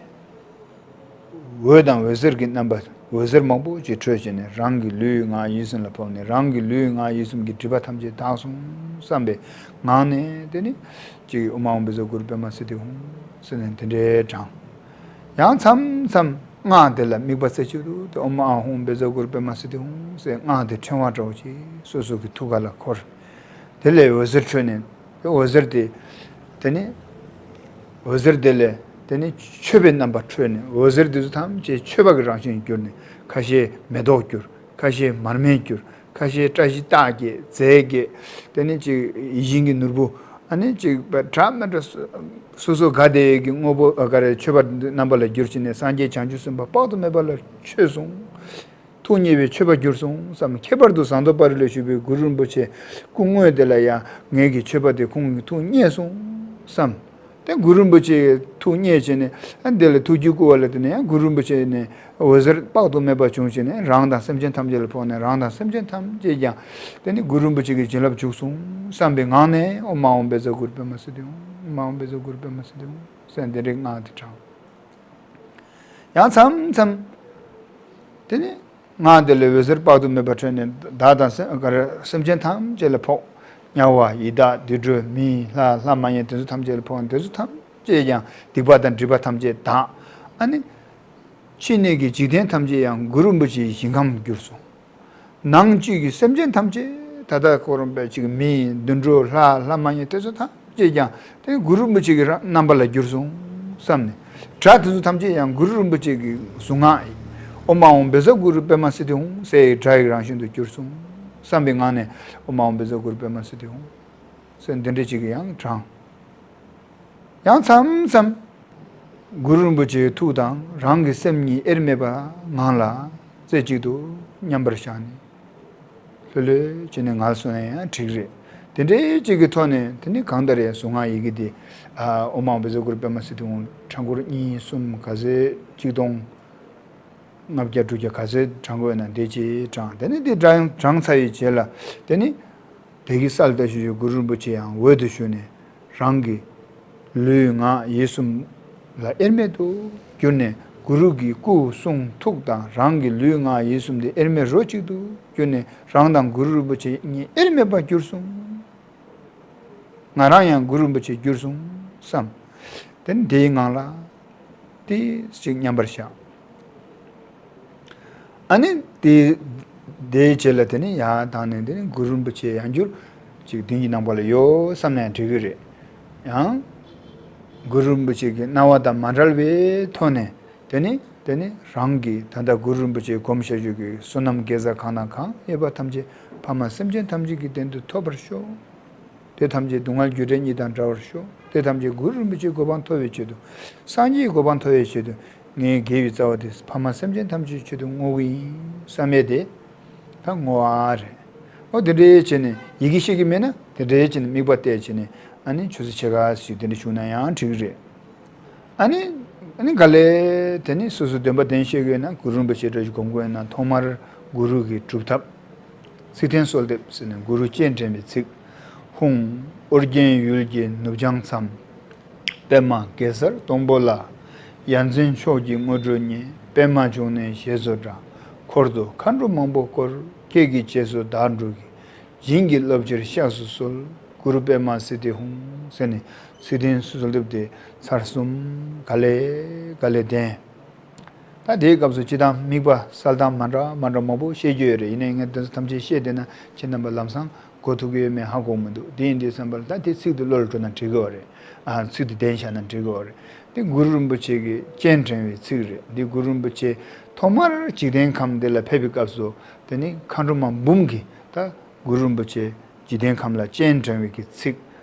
འོད་དང་འོད་ཟེར་གྱི་རྣམ་པ་འོད་ཟེར་མང་པོ་ཅིག་འཕྲོས་བྱས་ནས་རང་གི་ལུས་ངག་ཡིད་གསུམ་ལ་ཕོག་ནས་རང་གི་ལུས་ངག་ཡིད་གསུམ་གྱི་སྒྲིབ་པ་ཐམས་ཅད་དག་སོང་བསམ་པའི་ངང་ནས་དེ་ནི་ཅིག་ཨོཾ་ཨཱཿཧཱུྃ་བཛྲ་གུ་རུ་པདྨ་སིདྡྷི་ཧཱུྃ་ཟེར་ནས་དེ་འདྲའི་བགྲང་། ཡང་མཚམས་མཚམས་སྔགས་དེ་ལ་དམིགས་པ་རྩེ་གཅིག་ཏུ་དེ་ཨོཾ་ཨཱཿཧཱུྃ་བཛྲ་གུ་རུ་པདྨ་སིདྡྷི་ཧཱུྃ་ཟེར་སྔགས་དེ་ཕྲེང་བ་འདྲ་བོ་ཅིག་སོ་སོ་གི་ཐུགས་ཀ་ལ་འཁོར། དེ་ལས་འོད་ཟེར་འཕྲོས་ནས་འོད་ཟེར་དེ། དེ་ནི་འོད་ཟེར་དེ་ལས་དེ་ནི་མཆོད་པའི་རྣམ་པ་འཕྲོས་ནས་འོད་ཟེར་དེ་ཚོ་ཐམས་ཅད་མཆོད་པ་གི་རང་བཞིན་གྱུར་ནས་ཁ་ཤས་མེ་ཏོག་གྱུར། ཁ་ཤས་མར་མེ་གྱུར། ཁ་ཤས་བཀྲ་ཤིས་རྟགས་བརྒྱད་རྫས་བརྒྱད། དེ་ནི་ཅིག་ཡིད་བཞིན་གྱི་ནོར་བུ། ཨ་ནི་ཅིག་འདྲ་མི་འདྲ་སོ་སོ་དགའ་བདེ་གི་དངོས་པོ་ཨ་ག་རེ་མཆོད་པ་རྣམ་པ་ལ་གྱུར་ཕྱིན་ནས་སངས་རྒྱས་བྱང་ཆུབ་སེམས་དཔའ་དཔག་ཏུ་མེད་པ་ལ་མཆོད་སོང་། ཐུགས་མཉེས་པའི་མཆོད་པ་གྱུར་སོང་བསམ། ཁྱད་པར་དུ་ཟངས་མདོག་དཔལ་རི་ལས་བཞུགས་པའི་གུ་རུ་རིན་པོ་ཆེ་སྐུ་དངོས་དེ་ལ་ཡང་ངེད་ཀྱི་མཆོད་པ་དེ་ཁོང་གི་ཐུགས་མཉེས་སོང་བསམ། དེ་གུ་རུ་རིན་པོ་ཆེ་ཐུགས་མཉེས་བྱས་ནས་ཨ་འདི་ལ་ཐུགས་རྒྱུད་བསྐུལ་བ་ལ་བརྟེན་ནས་ཡང་གུ་རུ་རིན་པོ་ཆེ་ནས་འོད་ཟེར་དཔག་ཏུ་མེད་པ་བྱུང་བྱས་ནས་རང་དང་སེམས་ཅན་ཐམས་ཅད་ལ་ཕོག་ནས་རང་དང་སེམས་ཅན་ཐམས་ཅད་ཀྱང་དེ་ནི་གུ་རུ་རིན་པོ་ཆེ་གི་བྱིན་རླབས་འཇུག་སོང་བསམ་པའི་ངང་ནས་ཨོཾ་ཨཱཿཧཱུྃ་བཛྲ་གུ་རུ་པདྨ་སིདྡྷི་ཧཱུྃ། ཨོཾ་ཨཱཿཧཱུྃ་བཛྲ་གུ་རུ་པདྨ་སིདྡྷི་ཧཱུྃ་ཟེར་འདི་འདྲའི་སྔགས་དེ་བགྲང་། ཡང་མཚམས་མཚམས། དེ་ནི་སྔགས་དེ་ལས་འོད་ཟེར་དཔག་ཏུ་མེད་པ་འཕྲོས་ནས་བདག་དང་སེམས་ག་རེ་སེམས་ཅན་ཐམས་ཅད་ལ་ཕོག། དམྱལ་བ་ཡི་དྭགས་དུད་འགྲོ་མི་ལྷ་ལྷ་མ་ཡིན་དེ་ཚོ་ཐམས་ཅད་ལ་ཕོག་ནས་དེ་ཚོ་ཐམས་ཅད་ཀྱང་སྡིག་པ་དང་སྒྲིབ་པ་ཐམས་ཅད་དག། ཨ་ནི། ཕྱི་སྣོད་ཀྱི་འཇིག་རྟེན་ཐམས་ཅད་ཡང་གུ་རུ་རིན་པོ་ཆེའི་ཞིང་ཁམས་གྱུར་སོང་། ནང་བཅུད་ཀྱི་སེམས་ཅན་ཐམས་ཅད་ད་ལྟ་ཁོ་རང་པའི་ཅིག་མི་དུད་འགྲོ་ལྷ་ལྷ་མ་ཡིན་དེ་ཚོ་ཐམས་ཅད་ཀྱང་དེ་གུ་རུ་རིན་པོ་ཆེ་གི་རང་རྣམ་པ་ལ་གྱུར་སོང་བསམ་ནས་དགྲ་དེ་ཚོ་ཐམས་ཅད་ཡང་གུ་རུ་རིན་པོ་ཆེ་གི་གཟུངས་སྔགས་ཨོཾ་ཨཱཿཧཱུྃ་བཛྲ་གུ་རུ་པདྨ་སིདྡྷི་ཧཱུྃ་ཟེར་དགྲ་ཡི་རང་བཞིན་དུ་གྱུར་སོང་བསམ་པའི་ངང་ནས་ཨོཾ་ཨཱཿཧཱུྃ་བཛྲ་གུ་རུ་པདྨ་སིདྡྷི་ཧཱུྃ་ཟེར་འདི་འདྲ་ཅིག་གི་ཡང་བགྲང་། ཡང་མཚམས་མཚམས། གུ་རུ་རིན་པོ་ཆེའི་ཐུགས་དང་རང་གི་སེམས་གཉིས་དབྱེར་མེད་པ་ངང་ལ་རྩེ་གཅིག་ཏུ་མཉམ་པར་བཞག་ནས། ལྷོད་ལྷོད་བྱས་ནས་ངལ་གསོ་ན་ཡང་འགྲིག་རེད། དེ་འདྲའི་གཅིག་གི་ཐོག་ནས་དེ་ནི་གང་ལྟར་ཡང་གཟུངས་སྔགས་ཡི་གེ་འདི། ཨོཾ་ཨཱཿཧཱུྃ་བཛྲ་གུ་རུ་པདྨ་སིདྡྷི་ཧཱུྃ་ཕྲེང་སྐོར་གཉིས་གསུམ་ག་ཚོད་གཅིག་སྟོང་ལྔ་བརྒྱ་དྲུག་བརྒྱ་ག་ཚོད་བགྲང་དགོས་ན་དེ་ཅིག་བགྲང་། དེ་ནི་དེ་བགྲང་བགྲང་ཚར་བའི་རྗེས་ལ་དེ་ནི། དེ་གི་སལ་ལྟ་ཞུ་ཞུ་གུ་རུ་རིན་པོ་ཆེ་ཡང་འོད་དུ་ཞུ་ནས་རང་གི་ལུས་ངག་ཡིད་གསུམ་ལ་དབྱེར་མེད་དུ་གྱུར་ནས་གུ་རུ་གི་སྐུ་གསུང་ཐུགས་དང་རང་གི་ལུས་ངག་ཡིད་གསུམ་དེ་དབྱེར་མེད་རོ་གཅིག་ཏུ་གྱུར་ནས་རང་དང་གུ་རུ་རིན་པོ་ཆེ་གཉིས་དབྱེར་མེད་པར་གྱུར་སོང་། ང་རང་ཡང་གུ་རུ་རིན་པོ་ཆེ་གྱུར་སོང་བསམ། དེ་ནི་དེའི་ངང་ལ་དེ་ཅིག་མཉམ་པར་བཞག། ཨ་ནི་དེ་དེའི་རྗེས་ལ་དེ་ནི་ཡར་ལྡང་ནས་དེ་ནི་གུ་རུ་རིན་པོ་ཆེ་ཡང་བསྐྱར་ཅིག་མདུན་གྱི་ནམ་མཁའ་ལ་ཡོད་བསམ་ན་ཡང་འགྲིག་གི་རེད། ཡང་གུ་རུ་རིན་པོ་ཆེ་གི་སྣང་བ་དང་མ་བྲལ་བའི་ཐོག་ནས་དེ་ནི་དེ་ནི་རང་གི་ད་ལྟ་གུ་རུ་རིན་པོ་ཆེ་སྒོམ་བྱ་རྒྱུ་གི་བསོད་ནམས་དགེ་རྩ་གང་དང་གང་ཡོད་པ་ཐམས་ཅད་ཕ་མ་སེམས་ཅན་ཐམས་ཅད་ཀྱི་དོན་དུ་ཐོབ་པར་ཤོག། དེ་ཐམས་ཅད་སྡུག་བསྔལ་རྒྱུ་འབྲས་གཉིས་དང་བྲལ་བར་ཤོག། དེ་ཐམས་ཅད་གུ་རུ་རིན་པོ་ཆེའི་གོ་འཕང་ཐོབ་པའི་ཆེད་དུ། སངས་རྒྱས་ཀྱི་གོ་འཕང་ཐོབ་པའི་ཆེད་དུ། ངའི་དགེ་བའི་རྩ་བ་དེ་ཕ་མ་སེམས་ཅན་ཐམས་ཅད་ཆེད་དུ་བསྔོ་གི་ཡིན་བསམ་ཡས་དེ། ད་བསྔོ་བ་རེད། འོ་དེ་འདྲའི་བྱས་ནས་ཡི་གེ་ཤེས་ཀྱི་མེད་ན་དེ་འདྲའི་བྱས་ནས་དམིགས་པ་གཏད་བྱས་ནས་ཨ་ནི་ཆུ་ཚོད་ཕྱེད་ཀ་ཞིག་དེ་འདྲ་བཞུགས་ན་ཡང་འགྲིག་གི་རེད། ཨ་ནི། ཨ་ནི་ག་ལེ། དེ་ནི་སོ་སོ་འདོན་པ་གདན་ཞུས་ཡོད་ན་གུ་རུ་རིན་པོ་ཆེ་འདྲ་ཞིག་སྒོམ་དགོས་ན་ཐོག་མར་གུ་རུ་གི་སྒྲུབ་ཐབས། ཚིག་རྟེན་གསོལ་འདེབས་ཟེར་ནས་གུ་རུ་སྤྱན་འདྲེན་པའི་ཚིག། ཧཱུྃ། ཨོ་རྒྱན་ཡུལ་གྱི་ནུབ་བྱང་མཚམས། པདྨ་གེ་སར་སྡོང་པོ་ལ། ཡ་མཚན་མཆོག་གི་དངོས་གྲུབ་བརྙེས། པདྨ་འབྱུང་གནས་ཞེས་སུ་གྲགས། འཁོར་དུ་མཁའ་འགྲོ་མང་པོ་བསྐོར། ཁྱེད་ཀྱི་རྗེས་སུ་བདག་འགྲོ་གི། བྱིན་གྱིས་བརླབ་ཕྱིར་གཤེགས་སུ་གསོལ། གུ་རུ་པདྨ་སིདྡྷི་ཧཱུྃ་ཟེར་ནས་ཚིག་རྟེན་གསོལ་འདེབས་དེ་ཚར་གསུམ་ག་ལེ་ག་ལེ་བདེན། ད་དེའི་སྐབས་སུ་སྤྱི་བཏང་དམིགས་པ་གསལ་སྟངས་མ་འདྲ་མ་འདྲ་མང་པོ་བཤད་རྒྱུ་ཡོད་རེད། ཡིན་ནའི་ངས་དེ་ཚོ་ཐམས་ཅད་བཤད་བསྡད་ན་ཁྱེད་རྣམ་པ་ལམ་སང་གོ་ཐུབ་ཀྱི་ཡོད་མེད་ཧ་གོ་མི་འདུག། དེ་ཡིན་དུས་ཙམ་པ་ལ་ད་དེ་ཚིག་དེ་བློ་ལ་འགྲོ་ན་འགྲིག་གི་ཡོད་རེད། ཨ། ཚིག་དེ་བདེན་བཞག་ན་འགྲིག་གི་ཡོད་རེད། འདི་གུ་རུ་རིན་པོ་ཆེ་གི་སྤྱན་འདྲེན་པའི་ཚིག་རེད། འདི་གུ་རུ་རིན་པོ་ཆེ་ཐོག་མར་འཇིག་རྟེན་ཁམས་འདི་ལ་ཕེབས་པའི་སྐབས་སུ་དེ་ནི་མཁའ་འགྲོ་མ་འབུམ་གྱིས་ད་གུ་རུ་རིན་པོ་ཆེ་འཇིག་རྟེན་ཁམས་ལ་སྤྱན་འདྲེན་པའི་གི་ཚིག་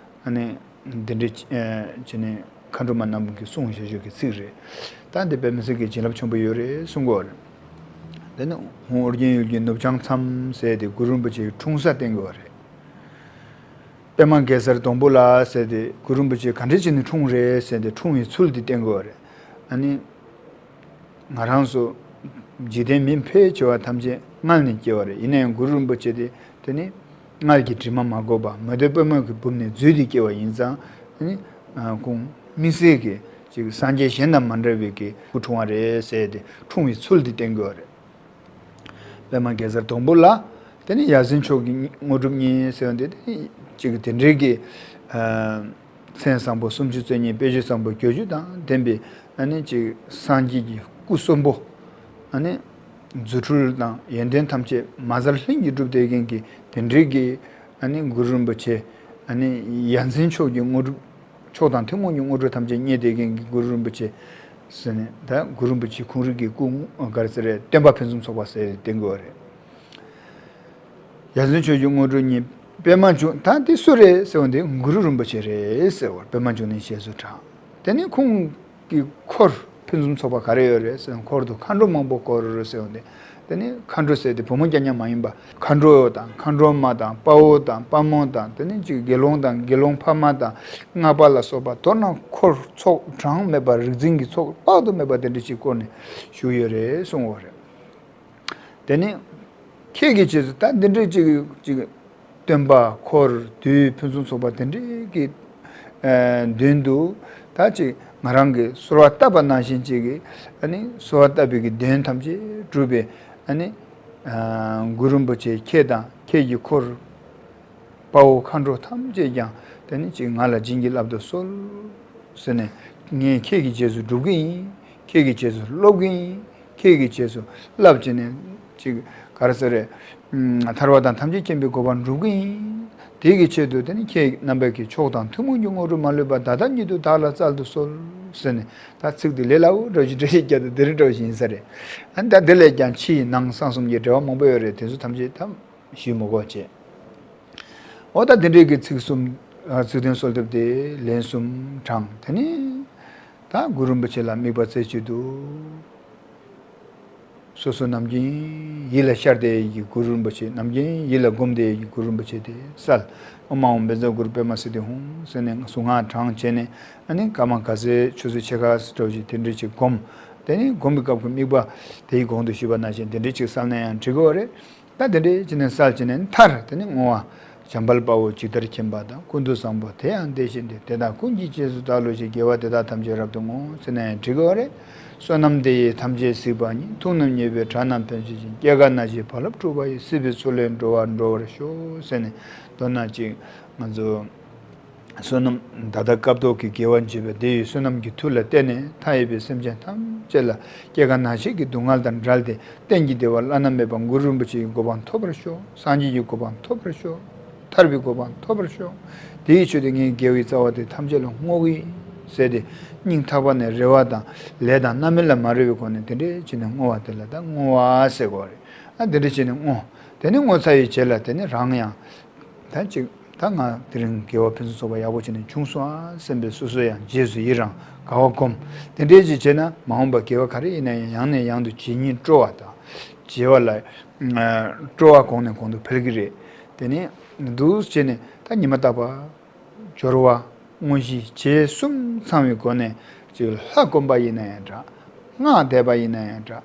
ཨ་ནི་འདི་འདྲ་བྱས་ནས་ མཁའ་འགྲོ་མ་རྣམས་ཀྱིས་གསུངས་བཞག་བཞག་གི་ཚིག་རེད། ད་འདི་དཔེ་མི་སྲིད་ཀྱི་བྱིན་རླབས་ཆེན་པོ་ཡོད་རེད་གསུང་གི་ཡོད་རེད། དེ་ནས་ཧཱུྃ་ཨོ་རྒྱན་ཡུལ་གྱི་ནུབ་བྱང་མཚམས་ཟེར་ཏེ་གུ་རུ་རིན་པོ་ཆེའི་འཁྲུངས་ས་བསྟན་གྱི་ཡོད་རེད། པདྨ་གེ་སར་སྡོང་པོ་ལ་ཟེར་ཏེ་གུ་རུ་རིན་པོ་ཆེ་ག་འདྲ་བྱས་ནས་འཁྲུངས་རེད་ཟེར་ཏེ་འཁྲུངས་པའི་ཚུལ་དེ་བསྟན་གྱི་ཡོད་རེད། ཨ་ནི། ང་རང་ཚོ་འཇིག་རྟེན་མི་ཕལ་ཆེ་བ་ཐམས་ཅད་མངལ་ནས་སྐྱེ་བ་རེད། ཡིན་ན་ཡང་གུ་རུ་རིན་པོ་ཆེ་དེ་དེ་ནི་མངལ་གྱི་དྲི་མ་མ་གོས་པ་མོ་གདོས་པད་མོ་གི་སྦུབས་ནས་འཛུལ་ཏེ་སྐྱེ་བ་ཡིན་ཙང་། དེ་ནི་ཁོང་དམིགས་བསལ་གྱི་ཅིག་སངས་རྒྱས་གཞན་དང་མ་འདྲ་བའི་གི་སྐུ་འཁྲུངས་པ་རེད་ཟེར་ཏེ་འཁྲུངས་པའི་ཚུལ་དེ་བསྟན་གྱི་ཡོད་རེད། པདྨ་གེ་སར་སྡོང་པོ་ལ། དེ་ནི་ཡ་མཚན་མཆོག་གི་དངོས་གྲུབ་བརྙེས་ཟེར་བ་འདི་ནི་ཅིག་དེ་འདྲའི་གི། མཚན་བཟང་པོ་སུམ་ཅུ་རྩ་གཉིས་དཔེ་བརྗོད་བཟང་པོ་བརྗོད་རྒྱུ་དང་ལྡན་པའི་ཨ་ནི་ཅིག་སངས་རྒྱས་ཀྱི་སྐུ་གསོན་པོ། ཨ་ནི་རྫུ་འཕྲུལ་དང་ཡོན་ཏན་ཐམས་ཅད་མ་བསླད་ལྷུན་གྱིས་གྲུབ་བསྡད་མཁན་གྱི་དེ་འདྲའི་གི་ཨ་ནི་གུ་རུ་རིན་པོ་ཆེ། ཨ་ནི་ཡ་མཚན་མཆོག་གི་དངོས་གྲུབ། མཆོག་དང་ཐུན་མོང་གི་དངོས་གྲུབ་ཐམས་ཅད་བརྙེས་བསྡད་མཁན་གྱི་གུ་རུ་རིན་པོ་ཆེ་ཟེར་ནས། ད་གུ་རུ་རིན་པོ་ཆེ་ཁོང་རང་གི་སྐུ་ག་རེ་ཟེར་རེད། སྟོན་པ་ཕུན་སུམ་ཚོགས་པ་ཟེར་བསྟན་གྱི་ཡོད་རེད། ཡ་མཚན་མཆོག་གི་དངོས་གྲུབ་བརྙེས། པདྨ་འབྱུང་། ད་འདི་སུ་རེད་ཟེར་བ་འདི་གུ་རུ་རིན་པོ་ཆེ་རེད་ཟེར་བ། པདྨ་འབྱུང་གནས་ཞེས་སུ་གྲགས། དེ་ནི་ཁོང་གི་འཁོར་ཕུན་སུམ་ཚོགས་པ་ག་རེ་ཡོད་རེད་ཟེར་ན། འཁོར་དུ་མཁའ་འགྲོ་མང་པོ་བསྐོར་ཟེར་བ་འདི། དེ་ནི་མཁའ་འགྲོ་ཟེར་དེ་བུ་མོ་རྐྱང་རྐྱང་མ་ཡིན་པ། མཁའ་འགྲོ་དང་མཁའ་འགྲོ་མ་དང་དཔའ་བོ་དང་དཔའ་མོ་དང་དེ་ནི་ཅིག་དགེ་སློང་དང་དགེ་སློང་ཕ་མ་དང་སྔགས་པ་ལ་སོགས་པ་མདོར་ན་འཁོར་ཚོགས་གྲངས་མེད་པ། རིག་འཛིན་གྱི་ཚོགས་དཔག་ཏུ་མེད་པ་དེ་འདྲ་ཅིག་བསྐོར་ནས་བཞུགས་ཡོད་རེད་གསུངས་པ་རེད། དེ་ནི་ཁྱེད་ཀྱི་རྗེས་སུ་ད་འདི་འདྲའི་ཅིག་ཅིག་སྟོན་པ་འཁོར་བསྡུས་ཕུན་སུམ་ཚོགས་པ་དེ་འདྲའི་གི་མདུན་དུ་ད་ཅིག་ང་རང་གིས་གསོལ་བ་བཏབ་པ་ནང་བཞིན་ཅིག་གི་ཨ་ནི་གསོལ་བ་བཏབ་པའི་གི་དོན་ཐམས་ཅད་གྲུབ་པའི་ཨ་ནི་གུ་རུ་རིན་པོ་ཆེ་ཁྱེད་དང་ཁྱེད་ཀྱི་འཁོར། དཔའ་བོ་མཁའ་འགྲོ་ཐམས་ཅད་ཀྱང་དེ་ནི་ཅིག་ང་ལ་བྱིན་གྱིས་བརླབ་ཏུ་གསོལ། ཟེར་ནས་ངས་ཁྱེད་ཀྱི་རྗེས་སུ་སྒྲུབ་ཀྱི་ཡིན། ཁྱེད་ཀྱི་རྗེས་སུ་སློབ་ཀྱི་ཡིན། ཁྱེད་ཀྱི་རྗེས་སུ་བསླབ་བྱས་ནས་ཅིག་ག་རེ་ཟེར་རེད། ཐར་པ་དང་ཐམས་ཅད་མཁྱེན་པའི་གོ་འཕང་སྒྲུབ་ཀྱི་ཡིན། དེ་གི་ཆེད་དུ་དེ་ནི་ཁྱེད་རྣམ་པས་ཀྱི་མཆོག་དང་ཐུན་མོང་གི་དངོས་གྲུབ་མ་ལུས་པ་ད་ལྟ་ཉིད་དུ་བདག་ལ་སྩལ་དུ་གསོལ། ཟེར་ནས་ད་ཚིག་དེ་ལས་སླ་བོ་འདྲ་ཞིག་འགྲེལ་བཤད་བརྒྱབ་དུས་དེ་རིང་འདྲ་ཞིག་ཡིན་ས་རེད། ཨ་ནི་ད་དེ་ལས་ཀྱང་ཕྱི་ཡི་ནང་གསང་གསུམ་གྱི་འགྲེལ་བ་མང་པོ་ཡོད་རེད། དེ་ཚོ་ཐམས་ཅད་ད་ཞུས་མི་དགོས་བྱས། འོ་ད་དེ་འདྲའི་གི་ཚིག་གསུམ། ཚིག་དོན་གསོལ་འདེབས་དེ་ལན་གསུམ་དྲངས། དེ་ནས་ད་གུ་རུ་རིན་པོ་ཆེ་ལ་དམིགས་པ་བསྩལ་བྱས་འདུག། སོ་སོ་ནམ་རྒྱུན་ཡིད་ལ་ཤར་བསྡད་ཡས་ཀྱི་གུ་རུ་རིན་པོ་ཆེ། ནམ་རྒྱུན་ཡིད་ལ་སྒོམ་བསྡད་ཡས་ཀྱི་གུ་རུ་རིན་པོ་ཆེ་དེ་གསལ། ཨོཾ་ཨཱཿཧཱུྃ་བཛྲ་གུ་རུ་པདྨ་སིདྡྷི་ཧཱུྃ་ཟེར་ནས་གཟུངས་སྔགས་བགྲངས་བྱས་ནས། ཨ་ནི་ཀརྨ་ག་ས་ཆུ་ཚོད་ཕྱེད་ཀ་ཙམ་འདྲ་བོ་ཞིག་དེ་འདྲ་ཅིག་སྒོམ། དེ་ནས་སྒོམ་པའི་སྐབས་ཀྱི་དམིགས་པ་དེའི་གོང་དུ་ཞུས་པ་ནང་བཞིན་དེ་འདྲ་ཅིག་གསལ་ན་ཡང་འགྲིག་གི་ཡོད་རེད། ད་དེ་འདྲའི་ཕྱི་ནས་གསལ་བྱས་ནས་མཐར་དེ་ནི་བསྔོ་བ། འཇམ་དཔལ་དཔའ་བོས་ཇི་ལྟར་མཁྱེན་པ་དང་། ཀུན་ཏུ་བཟང་པོ་དེ་ཡང་དེ་བཞིན་ཏེ། དེ་དག་ཀུན་གྱི་རྗེས་སུ་བདག་སློབ་ཅིང་། དགེ་བ་དེ་དག་ཐམས་ཅད་རབ་ཏུ་བསྔོ། ཟེར་ན་ཡང་འགྲིག་གི་ཡོད་རེད། བསོད་ནམས་དེ་ཡིས་ཐམས་ཅད་གཟིགས་པ་ཉིད། ཐུབ་རྣམས་མཉེས་པའི་དགྲ་རྣམས་ཕན་བྱེད་ཅིང་། སྐྱེ་རྒ་ན་འཆིའི་རྦ་རླབས་འཁྲུགས་པ་ཡི། སྲིད་པའི་མཚོ་ལས་འགྲོ་བ་སྒྲོལ་བར་ཤོག། ཟེར་ནས་མདོར་ན་ཅིག་ང་ཚོ། བསོད་ནམས་ད་ལྟ་སྐབས་ཐོག་གི་དགེ་བ་འབྱེད་པ་དེ་ཡི་བསོད་ནམས་ཀྱི་མཐུ་ལ་བརྟེན་ནས་མཐའ་ཡས་པའི་སེམས་ཅན་ཐམས་ཅད་ལ་སྐྱེ་རྒ་ན་འཆི་གི་སྡུག་བསྔལ་དང་བྲལ་ཏེ་གཏན་གྱི་བདེ་བ་བླ་ན་མེད་པ་གུ་རུ་རིན་པོ་ཆེ་ཡི་གོ་འཕང་ཐོབ་པར་ཤོག། སངས་རྒྱས་ཀྱི་གོ་འཕང་ཐོབ་པར་ཤོག། ཐར་པའི་གོ་འཕང་ཐོབ་པར་ཤོག། དེ་ཡི་ཆེད་དུ་ངས་དགེ་བའི་རྩ་བ་དེ་ཐམས་ཅད་ལ་བསྔོ་གི་ཡིན་ཟེར་ཏེ། སྙིང་ཐག་པ་ནས་རེ་བ་དང་ལས་དང་རྣམ་སྨིན་ལ་མ་རེ་བའི་སྒོ་ནས་དེ་འདྲའི་བྱས་ནས་བསྔོ་བ་དེ་ལ་ད་བསྔོ་བ་ཟེར་དགོས་རེད། ཨ་དེ་འདྲ་བྱས་ནས་བསྔོ། དེ་ནས་བསྔོ་ཚར་བའི་རྗེས་ལ་དེ་ནས་རང་ཡང་། ད་ཅིག་ད་ང་དེ་རིང་དགེ་བ་ཕུན་སུམ་ཚོགས་པ་ཡག་པོ་བྱས་ནས་བྱུང་སོང་ཨ་བསམ་པའི་སོ་སོ་ཡང་རྗེས་སུ་ཡི་རང་དགའ་བ་སྒོམ། དེ་འདྲའི་ཅིག་བྱས་ན་མ་འོངས་པ་དགེ་བ་ག་རེ་ཡིན་ན་ཡང་ཡང་ནས་ཡང་དུ་བྱེད་སྙིང་སྤྲོ་བ་དང་། བྱེད་པ་ལ་སྤྲོ་བ་གོང་ནས་གོང་དུ་འཕེལ་གྱི་རེད། དེ་ནས་འདུག་བྱས་ནས་ད་ཉི་མ་རྟག་པར་སྦྱོར་བ། དངོས་གཞི་བྱེད་གསུམ་ཚང་བའི་སྒོ་ནས་ཅིག་ལྷ་བསྐོན་པ་ཡིན་ན་ཡང་འདྲ། སྔགས་བཟླས་པ་ཡིན་ན་ཡང་འདྲ།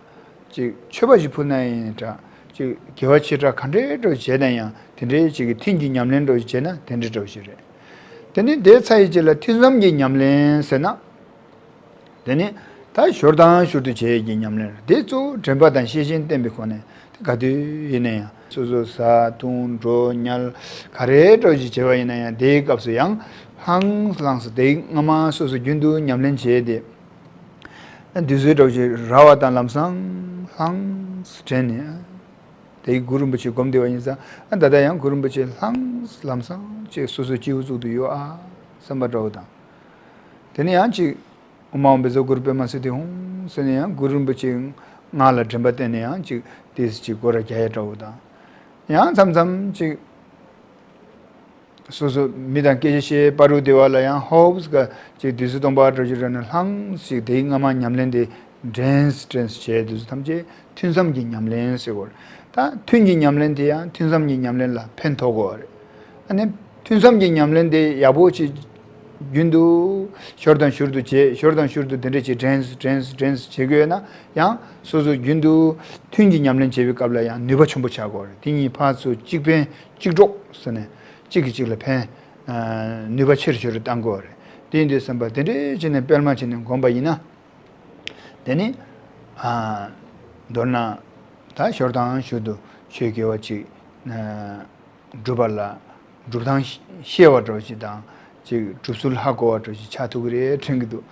ཅིག་མཆོད་པ་ཞིག་ཕུལ་ན་ཡང་འདྲ། ཅིག་དགེ་བ་ཆེ་ཕྲ་ག་འདྲའི་འདྲ་བྱས་ན་ཡང་དེ་འདྲའི་ཅིག་གི་ཐུན་གྱི་ཉམས་ལེན་འདྲ་བྱས་ན་དེ་འདྲའི་འདྲ་ཞིག་རེད། དེ་ནས་དེ་ཚར་བའི་རྗེས་ལ་ཐུན་མཚམས་ཀྱི་ཉམས་ལེན་ཟེར་ན། དེ་ནི་ད་ཞོར་དང་ཞོར་དུ་བྱེད་ཡས་ཀྱི་ཉམས་ལེན་རེད། དེ་གཙོ་བོ་དྲན་པ་དང་ཤེས་བཞིན་བསྟེན་པའི་སྒོ་ནས་དེ་ག་དུས་ཡིན་ན་ཡང་སོ་སོ་ཟ་འཐུང་འགྲོ་ཉལ་ག་རེ་འདྲ་ཞིག་བྱེད་པ་ཡིན་ན་ཡང་དེའི་སྐབས་སུ་ཡང་ལྷང་ལྷང་སུ་དེའི་སྔ་མ་སོ་སོ་རྒྱུན་དུ་ཉམས་ལེན་བྱས་ཏེ། དུས་ཚོད་འདྲ་ཞིག་རག་པ་དང་ལམ་སང་ལྷང་སུ་དྲན་ནས་དེའི་གུ་རུ་རིན་པོ་ཆེ་སྒོམ་བསྡད་པ་ཡིན་ཙང་ད་ལྟ་ཡང་གུ་རུ་རིན་པོ་ཆེ་ལྷང་སུ་ལམ་སང་ཅིག་སོ་སོའི་སྤྱི་བོ་གཙུག་ཏུ་ཡོད་ཨ་བསམ་པ་འདྲ་བོ་དང་། དེ་ནས་ཡང་ཅིག་ཨོཾ་ཨཱཿཧཱུྃ་བཛྲ་གུ་རུ་པདྨ་སིདྡྷི་ཧཱུྃ་ཟེར་ནས་ཡང་གུ་རུ་རིན་པོ་ཆེའི་ངག་ལ་དྲན་པ་བསྟན་ནས་ཡང་ཅིག་དེས་ཅིག་སྒོ་ར་རྒྱག་ཡ་འདྲ་བོ་དང་། ཡང་མཚམས་མཚམས་ཅིག་ སོ་སོ་མི་དང་སྐད་ཆ་བཤད་པ་རུ་དེ་བ་ལ་ཡང་ཧོབ་ག་ཅིག་དུས་སུ་སྟོང་པ་འགྲོ་རྒྱུ་ར་ན་ལྷང་ཞིག་དེའི་སྔ་མ་ཉམས་ལེན་དེ་འདྲེན་འདྲེན་བྱས་དུས་སུ་ཐམས་ཅད་ཐུན་མཚམས་ཀྱི་ཉམས་ལེན་ཟེར་བ་རེད། ད་ཐུན་གྱི་ཉམས་ལེན་དེ་ཡང་ཐུན་མཚམས་ཀྱི་ཉམས་ལེན་ལ་ཕན་ཐོགས་དགོས་པ་རེད། ཨ་ནི་ཐུན་མཚམས་ཀྱི་ཉམས་ལེན་དེ་ཡག་པོ་ཅིག་རྒྱུན་དུ་ཞོར་དང་ཞོར་དུ་བྱེད། ཞོར་དང་ཞོར་དུ་དེ་འདྲ་ཅིག་འདྲེན་འདྲེན་འདྲེན་བྱེད་དགོས་ན་ཡང་སོ་སོ་རྒྱུན་དུ་ཐུན་གྱི་ཉམས་ལེན་བྱེད་པའི་སྐབས་ལ་ཡང་ནུས་པ་ཆེན་པོ་ཆགས་དགོས་རེད། དེ་གཉིས་ཕར་ཚུར་གཅིག་ཕན་གཅིག་གྲོགས་ཟེར་ནས་གཅིག་གིས་གཅིག་ལ་ཕན། ནུས་པ་ཆེ་རུ་ཆེ་རུ་བཏང་དགོས་རེད། དེ་ཡིན་དུས་བསམ་པ་དེ་འདྲའི་བྱས་ནས་སྤེལ་མ་བྱས་ནས་བསྒོམས་པ་ཡིན་ན། དེ་ནི། མདོར་ན། ད་ཞོར་དང་ཞོར་དུ་ཆོས་དགེ་བ་ཅིག་སྒྲུབ་པ་ལ་སྒྲུབ་སྟངས་ཤེས་པ་འདྲ་ཅིག་དང་ཅིག་སྒྲུབ་ཚུལ་ཧ་གོ་བ་འདྲ་ཅིག་ཆགས་ཐུབ་ཀྱི་རེད་དྲན་གྱི་འདུག